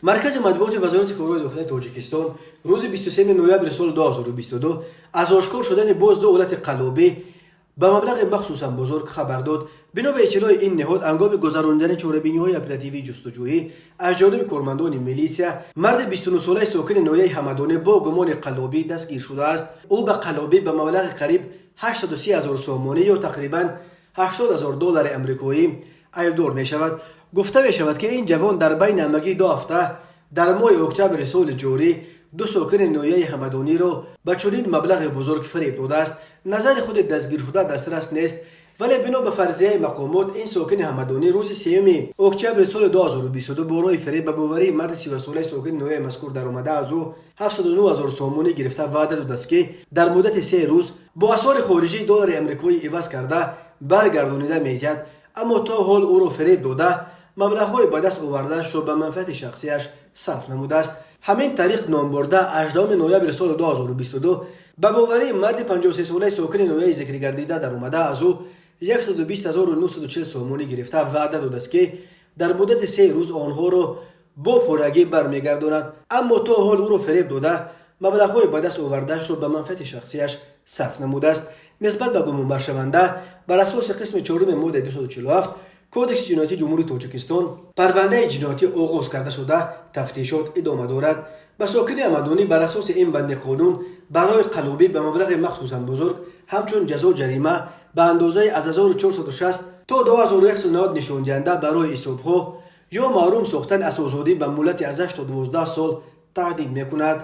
Маркази матбуоти Вазорати корҳои дохилаи Тоҷикистон рӯзи 23 ноябри соли 2022 аз ошкор шудани боз ду ҳолати қаллобӣ ба маблағи махсусан бузург хабар дод. Бино ба иттилои ин ниҳод, ҳангоми гузаронидани чорабиниҳои оперативии ҷустуҷӯӣ аз ҷониби кормандони милитсия марди 29-солаи сокини ноҳияи Ҳамадонӣ бо гумони қаллобӣ дастгир шудааст. Ӯ ба қаллобӣ ба маблағи қариб 830 ҳазор сомонӣ ё тақрибан 80 ҳазор доллари амрикоӣ айбдор мешавад. Гуфта мешавад, ки ин ҷавон дар байни ҳамагӣ 2 ҳафта дар моҳи октябри соли ҷорӣ ду сокини ноҳияи Ҳамадониро ба чунин маблағи бузург фиреб додааст. Назари худи дастгиршуда дастрас нест, вале бино ба фарзияи мақомот, ин сокини Ҳамадонӣ рӯзи 3 октябри соли 2022 бо роҳи фиреб ба боварии марди 30-солаи сокини ноҳияи мазкур даромада, аз ӯ 709 ҳазор сомонӣ гирифта, ваъда додааст, ки дар муддати 3 рӯз бо асъори хориҷии доллари амрикоӣ иваз карда баргардонида медиҳад, аммо то ҳол ӯро фиреб дода, маблағҳои ба даст овардаашро ба манфиати шахсиаш сарф намудааст. Ҳамин тариқ, номбурда 18 ноябри соли 2022 ба боварии марди 53-солаи сокини ноҳияи зикргардида даромада, аз ӯ 120 940 сомонӣ гирифта, ваъда додааст, ки дар муддати 3 рӯз онҳоро бо пуррагӣ бармегардонад, аммо то ҳол ӯро фиреб дода, маблағҳои ба даст овардаашро ба манфиати шахсиаш сарф намудааст. Нисбат ба гумонбаршаванда бар асоси қисми чоруми моддаи 247 Кодекси ҷиноятии Ҷумҳурии Тоҷикистон парвандаи ҷиноятӣ оғоз карда шуда, тафтишот идома дорад. Ба сокини Ҳамадонӣ бар асоси ин банди қонун барои қаллобӣ ба маблағи махсусан бузург ҳамчун ҷазо ҷарима ба андозаи аз 1460 то 2190 нишондиҳанда барои ҳисобҳо ё маҳрум сохтан аз озодӣ ба муҳлати аз 8 то 12 сол таҳдид мекунад.